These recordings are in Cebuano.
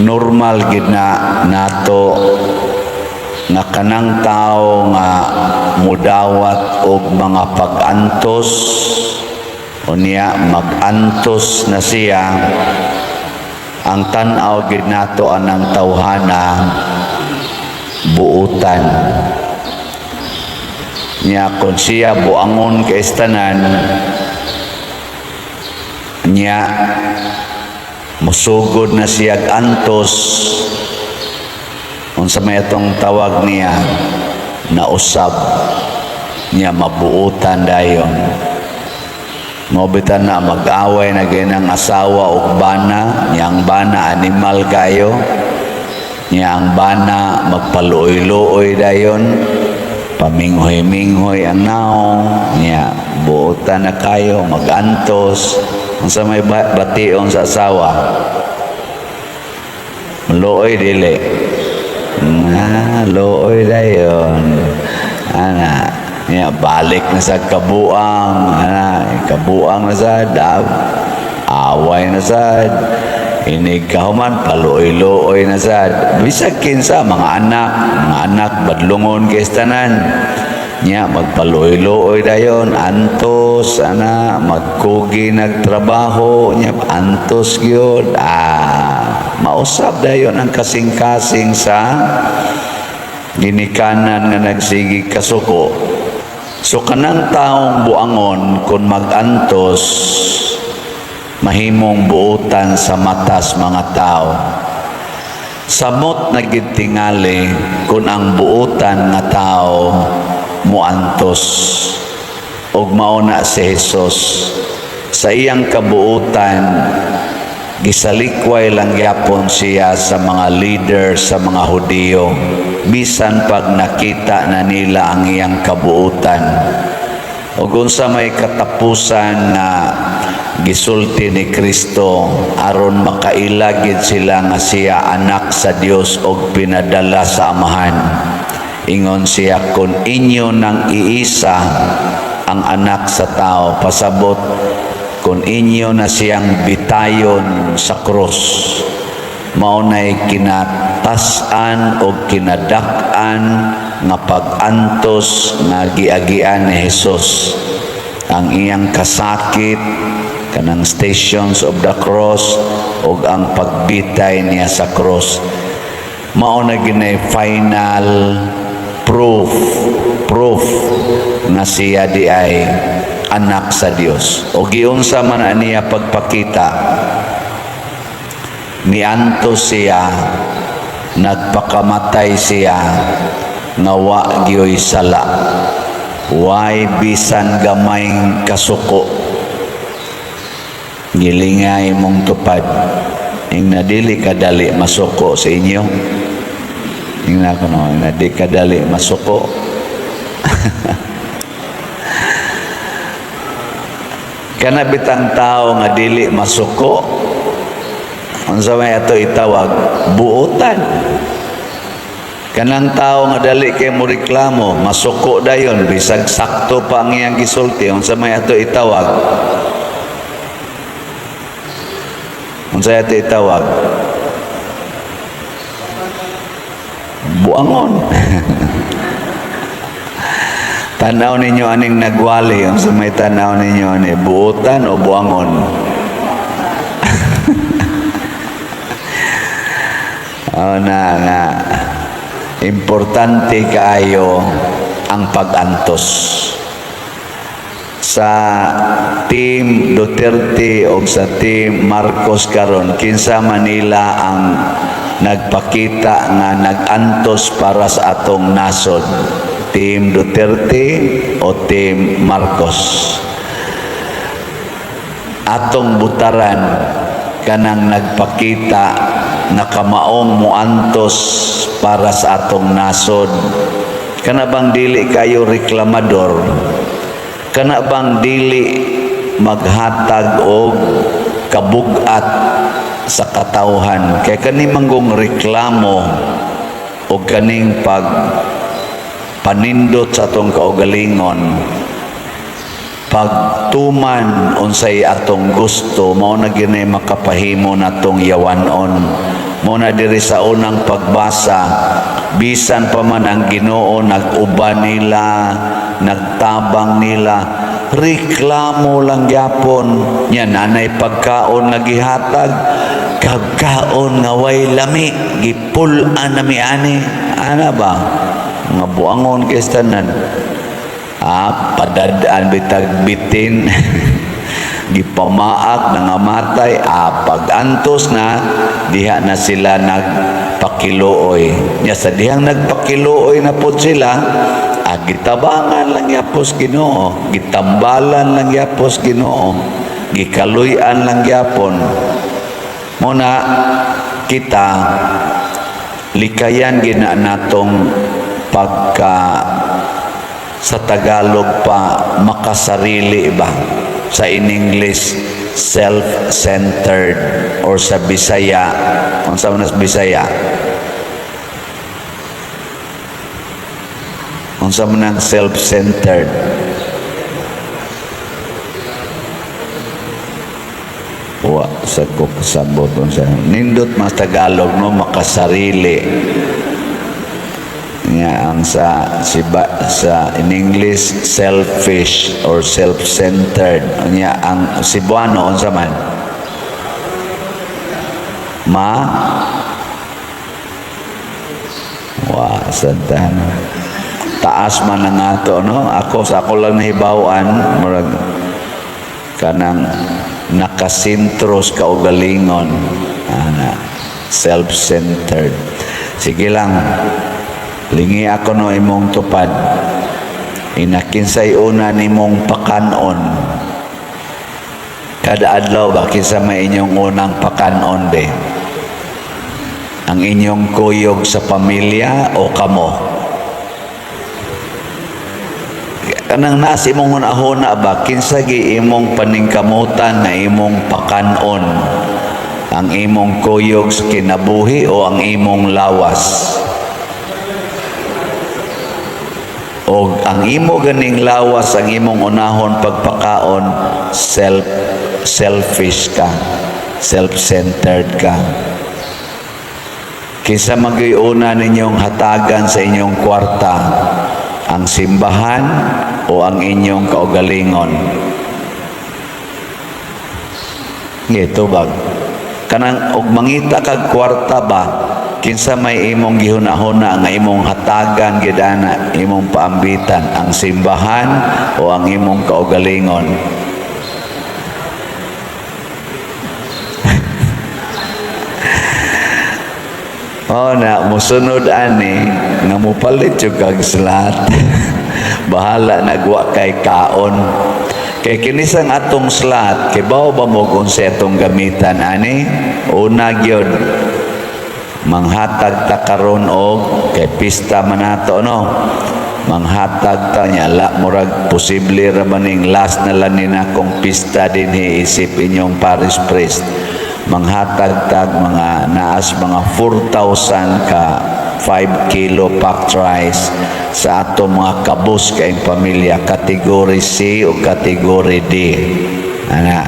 Normal gid na nato nga kanang tao nga mudawat og mga pag-antos, unya mag-antos na siya, ang tan-aw gid nato anang tawhana buutan niya. Kung siya buangon kay tanan niya, musugod na siya antos, unsa may atong tawag niya, nausab niya, mabuutan dayon. Mao bitan na mag-away na ang asawa og bana niya, ang bana animal kayo niya, ang bana magpaluoy-luoy dayon, paminghoy-minghoy ang naong niya, buutan na kayo, magantos. Unsa may bation sa asawa? Luoy, dili na luoy dayon ana niya, balik na sa kabuang ana, kabuang na sa dab, away na sad, inig kahuman paluoy-luoy na sad. Bisag kinsa, mga anak, mga anak badlungon kay tanan niya, magpaluoy-luoy dayon, antos ana, magkugi nagtrabaho niya, antos gyud. Ah, mausab dayon ang kasing-kasing sa ginikanan nga nagsigi kasuko. So kanang taong buangon, kung magantos, mahimong buutan sa matas mga tao. Samot na gid tingali kung ang buutan nga tao muantos. Ug mao na si Jesus, sa iyang kabuutan, gisalikway lang gyapon siya sa mga leader sa mga Hudiyo, bisan pag nakita na nila ang iyang kabuutan. Ug unsa may katapusan na gisulti ni Kristo aron makaila gid sila nga siya anak sa Dios og pinadala sa Amahan? Ingon siya, "Kung inyo nang iisa ang Anak sa Tao," pasabot kung inyo na siyang bitayon sa krus, mao nay kinatas-an o kinadak-an nga pag-antos nga giagian ni Jesus. Ang iyang kasakit, kanang Stations of the Cross, ug ang pagbitay niya sa cross, mao na ginay final proof nga siya di ay anak sa Dios. O giunsa man niya pagpakita? Miantos siya, nagpakamatay siya nga wa gyoy sala, way bisan gamayng kasuko. Gilingay mong tupad ing nadili kadali masuko sa inyo. Ingna ko no, na di kadali masuko. Kana bitang tao nga dili masuko, unsa may ato itawag? Buotan. Kanang tao nga dali kay mo reklamo, masuko dayon bisag sakto pa ang iyang gisulti, unsa may ato itawag? Unsa ato itawag? Buangon. Tanaw ninyo aning nagwali, unsa may tanaw ninyo ani, buotan o buangon? Oh, na nga importante kaayo ang pag-antos. Sa Team Duterte o sa Team Marcos karon, kinsa Manila ang nagpakita nga nag-antos para sa atong nasod? Team Duterte o Team Marcos? Atong butaran kanang nagpakita nga kamaong muantos para sa atong nasod. Kana bang dili kayo reklamador? Kana bang dili maghatag og kabugat sa katawhan? Kay kani manggong reklamo o kaning pag panindot sa atong kaugalingon, pagtuman unsay atong gusto, mao na gini makapahimo natong yawanon. Muna diri sa unang pagbasa, bisan pa man ang Ginoo nag-uban nila, nagtabang nila, reklamo lang gyapon. Nya nanay pagkaon nga gihatag, kagkaon nga way lami, gipul-an nami ani. Ana ba? Nga buangon kay tanan. Ah, padadaan bitag bitin. Gipamaak, nangamatay. Ah, pag-antos na, diha na sila nagpakiluoy. Nya sa dihang nagpakiluoy na pod sila, ah, gitabangan lang yapos Ginoo, gitambalan lang yapos Ginoo, gikaluy-an lang gyapon. Muna kita likayan gina natong pagka, sa Tagalog pa, makasarili ba, sa in English, self-centered, or sa Bisaya, unsa man sa Bisaya, unsa man ang self-centered? Wa sa ko kasabot unsa. Nindot mas Tagalog, no? Makasarili nga ang sa siba, sa in English, selfish or self-centered. Nya ang Cebuano, unsa man? Ma wa sa taas man ang ato, no? Ako, sa ako lang nahibaw-an, murag kanang nakasentro sa kaugalingon ana, self-centered. Sige lang, lingi ako no imong tupad ina. Kinsay una nimong pakanon kada adlaw ba? Kinsa may inyong unang pakanon be? Ang inyong kuyog sa pamilya o kamo? Kanang nasa imong hunahuna ba, kinsa gi imong paningkamutan na imong pakanon? Ang imong kuyog sa kinabuhi o ang imong lawas? O ang imo ganing lawas ang imong unahon pagpakaon, selfish ka, self-centered ka. Kinsa magyuy una ninyong hatagan sa inyong kwarta? Ang simbahan o ang inyong kaugalingon? Ito bag kanang og mangita kag kwarta ba, kinsa may imong gihuna-huna nga imong hatagan gid ana, imong paambitan? Ang simbahan o ang imong kaugalingon? Oh na musunod ani nga mopalit jud kag slot. Bahala nagwa kay kaon. Kay kinisang atong slot, kay bawo ba mo kung sa atong gamitan ani? Una gyud, manghatag ta karon og, kay pista man nato, no? Manghatag ta niya la, murag posible ra maning last na lang ni nakong pista dinhi isip inyong parish priest. Manghatag tag mga naas mga 4,000 ka 5 kilo packed rice sa ato mga kabus kayong pamilya, kategory C o kategory D ana.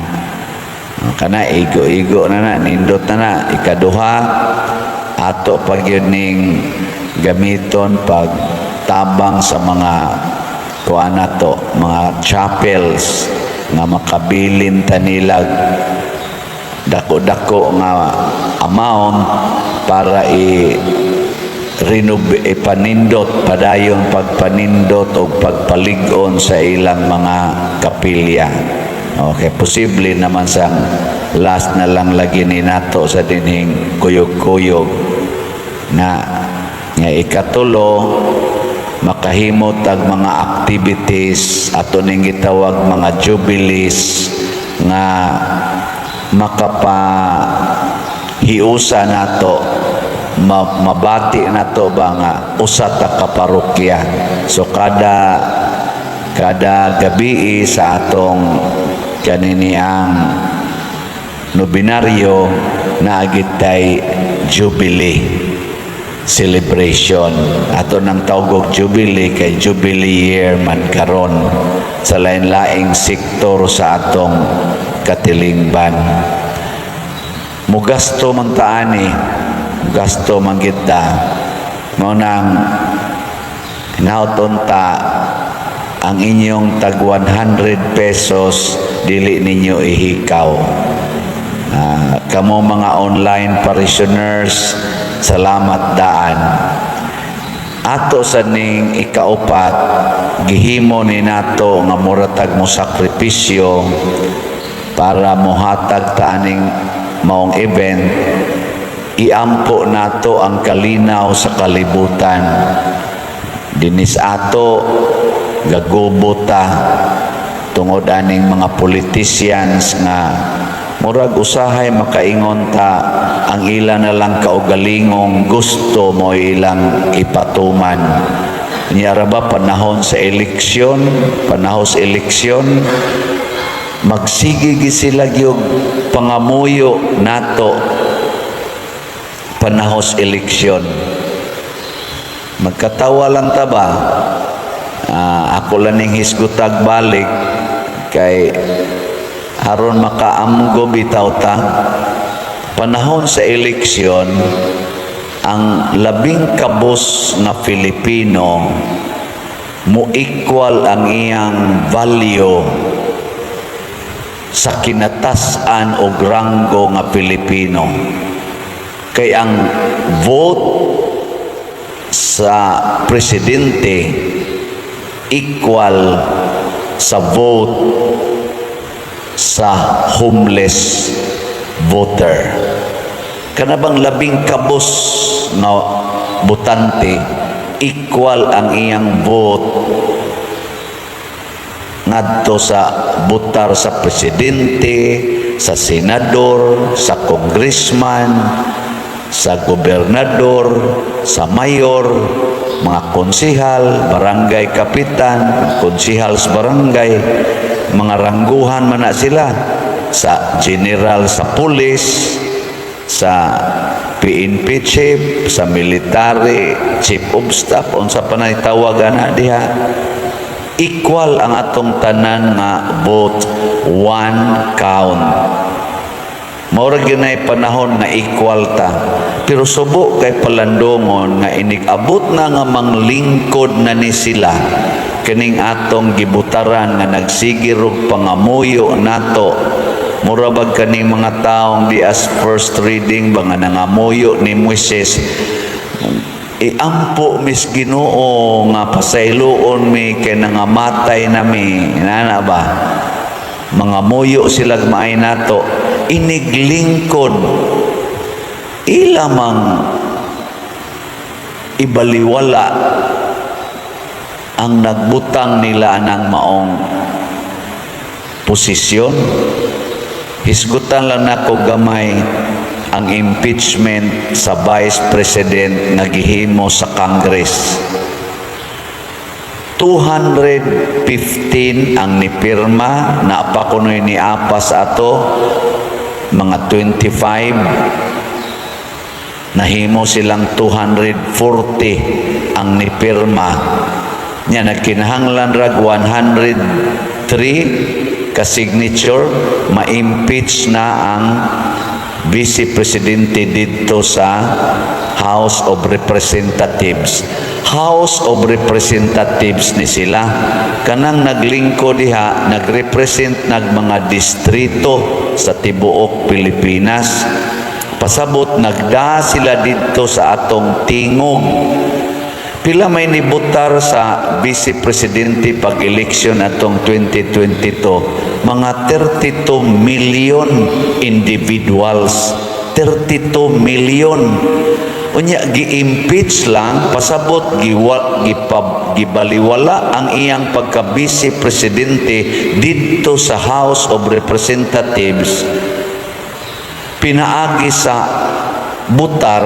Kana igo-igo na na, nindot na na. Ikaduha, ato pag yun ning gamiton pag tabang sa mga kuan nato, mga chapels nga makabilin ta nila dako-dako nga amount para i renov, ipanindot padayon pagpanindot o pagpalig-on sa ilang mga kapilya. Okay, posible naman sa last na lang lagi ni nato sa dinhing kuyog-kuyog na nga. Ikatulo, makahimo tag mga activities, ato ning gitawag mga jubilees, nga makapa hiusa nato, mabati nato ba nga usa ta ka parokya. So kada kada gabi sa atong kaniniang nobinaryo, naagitay jubilee celebration. Ato nang tawgog jubilee kay jubilee year man karon sa lain-laing sektor sa atong katilingban. Mugasto man taani. Gasto man kita. Mao nang hinaut unta ang inyong tag 100 pesos dili ninyo ihikaw. Kamo mga online parishioners, salamat daan. Ato sa ning ikaupat, gihimo ni nato nga muratag mo sakripisyo para mohatag ta aning maong event. Iampo nato ang kalinaw sa kalibutan. Dinis ato gagubo ta tungod aning mga politicians nga murag usahay makaingon ta ang ila na lang kaugalingong gusto mo ilang ipatuman. Niya ra ba panahon sa eleksyon, panahon sa eleksyon, magsige gi sila gyud pangamuyo nato. Panahon sa eleksyon, magkatawa lang ta ba? Ako lang ning hisgutag balik kay aron makaamgo bitaw ta. Panahon sa eleksyon, ang labing kabos nga Filipino mo equal ang iyang value sa kinatas-an og ranggo nga Pilipino, kay ang vote sa presidente equal sa vote sa homeless voter. Kana bang labing kabos nga botante, equal ang iyang vote ngadto sa botar sa presidente, sa senador, sa congressman, sa gobernador, sa mayor, mga konsihal, barangay kapitan, konsihal sa barangay, mga rangguhan man na sila, sa general sa pulis, sa PNP chief, sa military, chief of staff, unsa pa na tawag ana diha. Equal ang atong tanan nga vote, one count. Mao ra gyud panahon nga equal ta. Pero subo kay palandongon nga inig-abot na nga manglingkod na ni sila, kining atong gibutaran nga nagsige rog pangamuyo nato. Mura bag kaning mga taong di as first reading ba nga nangamuyo ni Moises, "Iampo mis Ginoo nga pasayloon mi kay nangamatay na mi." Nana ba mga muyo sila maay nato. Iniglingkod, ila mang ibaliwala ang nagbutang nila anang maong posisyon. Hisgutan lang nako gamay ang impeachment sa Vice President nga gihimo sa Congress. 215 ang nipirma, naa pa kunoy ni apas ato mga 25, nahimo silang 240 ang nipirma nya. Nagkinahanglan rag 103 ka signature, ma-impeach na ang Vice Presidente dito sa House of Representatives. House of Representatives ni sila. Kanang naglingko diha, nagrepresent nag mga distrito sa tibuok Pilipinas. Pasabot nagda sila didto sa atong tingog. Pila may nibutar sa Vice Presidente pag eleksyon atong 2022? Mga 32 million individuals. 32 million. Unya gi-impeach lang, pasabot giwa, gibaliwala ang iyang pagka-vice presidente didto sa House of Representatives pinaagi sa butar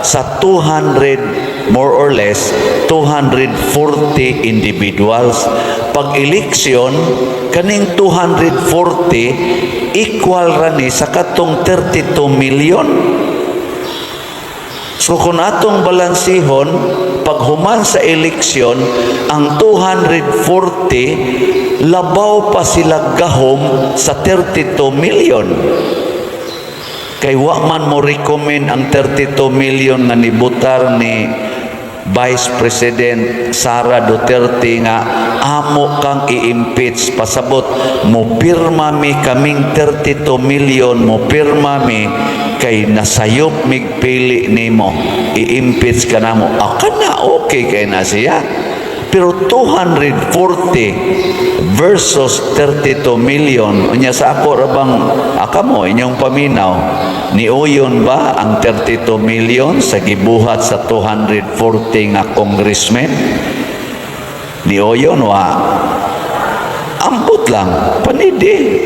sa 200, more or less 240 individuals. Pag eleksyon, kaning 240 equal ra ni sa katong 32 million. So kung atong balansihon, paghuman sa eleksyon, ang 240 labaw pa sila gahom sa 32 million. Kay wa man mo recommend ang 32 million nga nibutar ni Vice President Sara Duterte nga amo kang i-impeach. Pasabot, mo pirma mi kaming 32 million, mo pirma mi kay nasayop mig pili nimo, i-impeach ka namo. Ah, kana okay kay na siya. Pero 240 versus 32 million, unya sa ako ra bang aka mo inyong paminaw, niuyon ba ang 32 million sa gibuhat sa 240 nga congressmen? Niuyon wa? Ambot lang, panidi.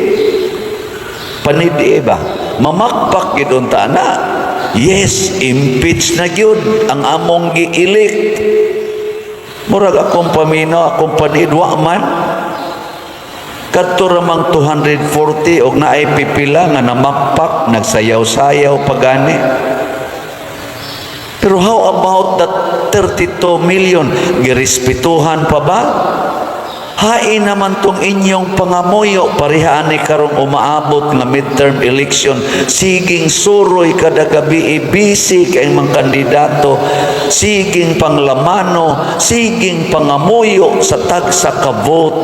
Panidi ba? Mamakpak gid unta na. Yes, impeach na gyud ang among gi-elect. Murag akong paminaw, akong paniid, wa man. Kadto ramang 240 og naay pipila nga namakpak, nagsayaw-sayaw pagani. Pero how about that 32 million? Girespetuhan pa ba? Hain naman tong inyong pangamuyo, parehaan ni karong umaabot nga midterm election, siging suroy kada gabi, busy kay mga kandidato, siging panglamano, siging pangamuyo sa tagsa ka vote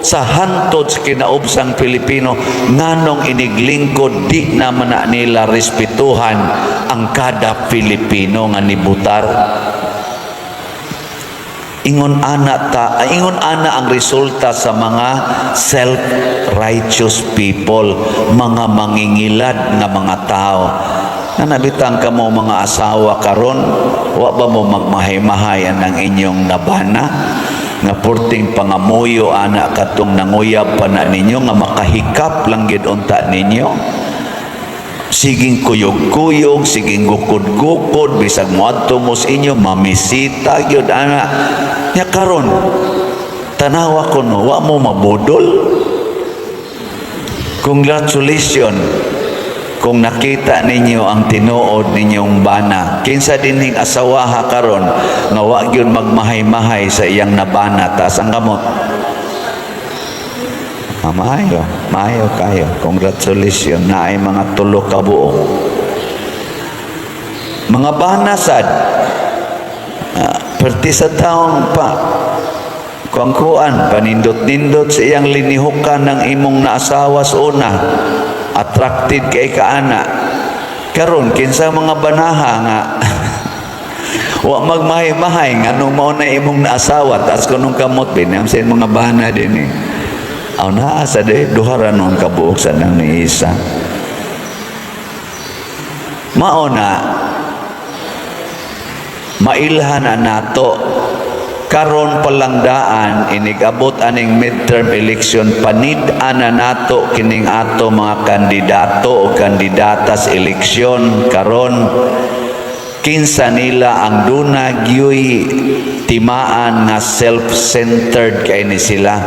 sa hantod sa kinaubsang Pilipino. Nganong iniglingkod, di naman na nila respetuhan ang kada Pilipino nga nibutar? Ingon ana ta, ay, ingon ana ang resulta sa mga self-righteous people, mga mangingilad nga mga tao. Na nabitang kamo mga asawa karon, wa ba mo magmahay-mahay ang inyong nabana nga purting pangamuyo ana katong nanguyab pa na ninyo nga makahikap lang gid unta ninyo, siging kuyog-kuyog, siging gukod-gukod, bisag moadto mo sa inyo, mamisita gyud ana. Nya karon, tanawa ko no, wa mo mabudol. Congratulations kung nakita ninyo ang tinuod ninyong bana. Kinsa dinhing asawaha karon nga wa gyud magmahay-mahay sa iyang nabana? Taas ang kamot. Ah, maayo, maayo kayo. Congratulations, naay mga tulo ka buok. Mga bana sad, perti sa taon pa, kuang-kuan, panindot-nindot sa iyang linihukan ng imong naasawa sa una. Attracted kay kaana. Karon kinsa mga banaha nga wa magmahay-mahay nganong mao na imong naasawa? Taas kunong kamot binam sa mga bana din eh. Aw, naa sa de duha ra nun kabuok sa nang ni isa. Mao na mailhan na nato karon palangdaan, inigabot aning midterm election, panid-an na nato kining ato mga kandidato o kandidata sa eleksyon karon, kinsa nila ang duna gyuy timaan nga self-centered kay ni sila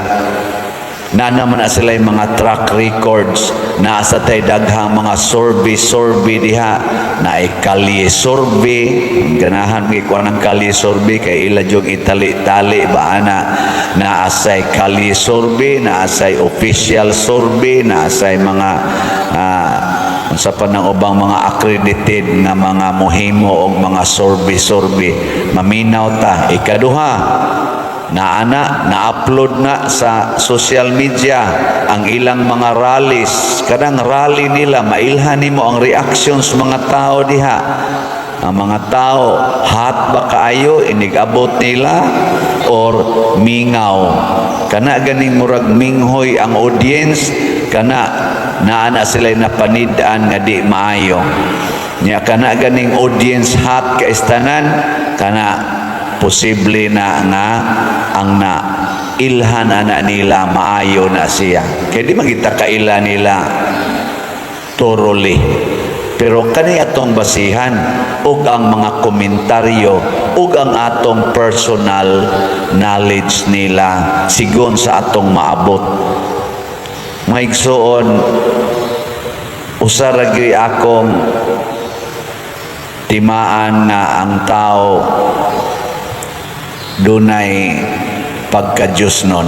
na naman na sila yung mga track records na sa tay daghang mga survey survey diha na ay kalye survey. Ganahan mi kuha ng kalye survey kay ila jung itali-tali ba ana. Na asay kalye survey, na asay official survey, na asay mga unsa pa ng ubang mga accredited nga mga mohimo og mga survey survey. Maminaw ta. Ikaduha, naana na-upload na sa social media ang ilang mga rallies. Kanang rally nila, mailhan nimo ang reactions mga tao diha. Ang mga tao, hot ba kaayo inigabot nila or mingaw? Kana ganing murag minghoy ang audience, kana naa na sila napanid-an nga di maayo. Nya kana ganing audience hot kaistanan, kana posible na nga ang na ilhan ana nila maayo na siya, kay di magita kaila nila thoroughly. Pero kani atong basihan ug ang mga komentaryo ug ang atong personal knowledge nila sigon sa atong maabot. Mga igsoon, usa ra gyud akong timaan nga ang tao dunay pagka-Diyos nun,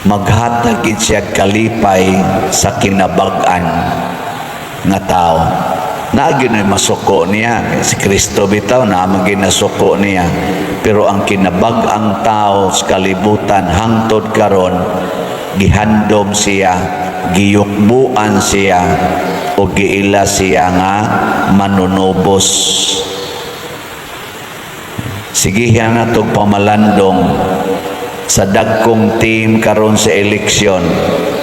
maghatag gid siya kalipay sa kinabag-an. nga tao. Naa gyud masuko niya. Si Kristo bitaw naa man nasuko niya. Pero ang kinabag-ang tao sa kalibutan hangtod karon, gihandom siya, giyukbuan siya o giila siya nga manunubos. Sigihan na tog pamalandong sa dagkong team karon sa eleksyon,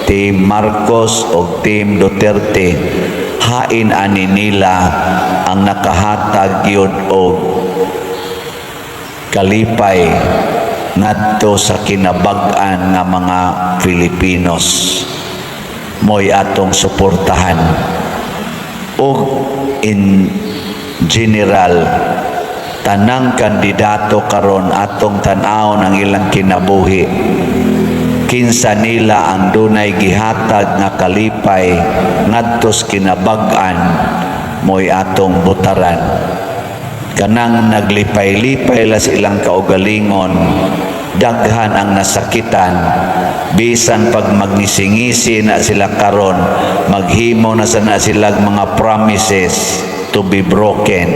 Team Marcos o Team Duterte, hain ani nila ang nakahatag gyud og kalipay ngadto sa kinabag-an nga mga Filipinos, mo'y atong suportahan. Og in general, tanang kandidato karon, atong tan-awon ang ilang kinabuhi, kinsa nila ang dunay gihatag nga kalipay ngadto sa kinabag-an, mo'y atong botaran. Kanang naglipay-lipay la sa ilang kaugalingon, daghan ang nasakitan. Bisan pag magngisi-ngisi na sila karon, maghimo na sana sila mga promises to be broken,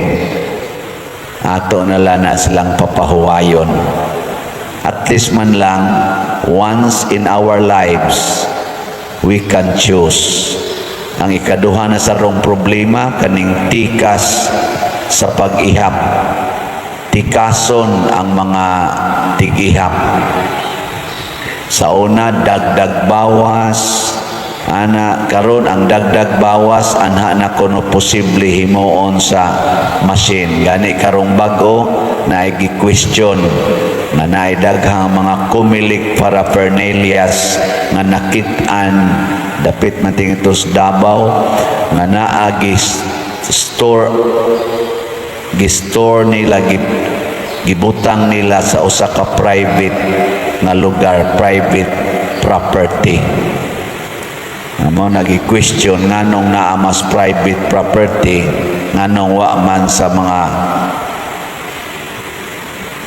ato na lang na silang papahuwayon. At least man lang once in our lives, we can choose. Ang ikaduha na sarong problema, kaning tikas sa pag-ihap. Tikason ang mga tig-ihap. Sa una, dagdag bawas ana. Karon ang dagdag bawas anha na kuno posible himuon sa machine. Gani karong bag-o na gi-question nga naay daghang mga Comelec paraphernalias nga nakit-an dapit man ito sa Davao nga naa gi store, gi-store nila, gibutang nila sa usa ka private nga lugar, private property. Amo nagi-question nganong naa mas private property, nganong wa man sa mga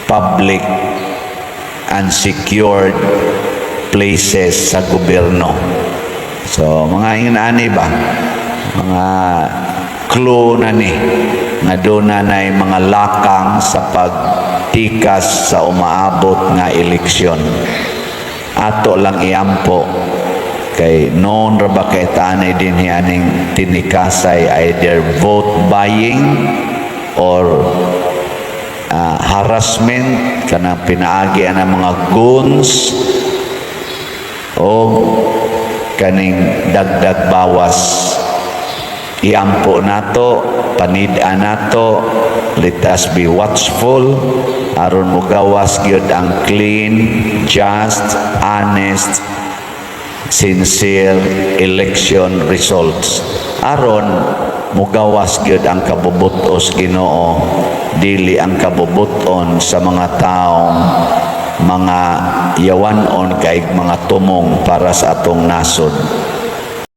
public and secured places sa gobyerno. So mga ingani ba? Mga clue na ni nga doon na na'y mga lakang sa pagtikas sa umaabot nga eleksyon. Ato lang iampo kay noon ra ba kay tanay din aning tinikasay, either vote buying or harassment, kanang pinaagi ang mga goons o kaning dagdag bawas. Iampo nato, panid-an nato. Let us be watchful aron mogawas gyud ang clean, just, honest, sincere election results, aron mugawas gyud ang kabubut-os Ginoo, dili ang kabubut-on sa mga taong mga yawanon kay mga tumong para sa atong nasod.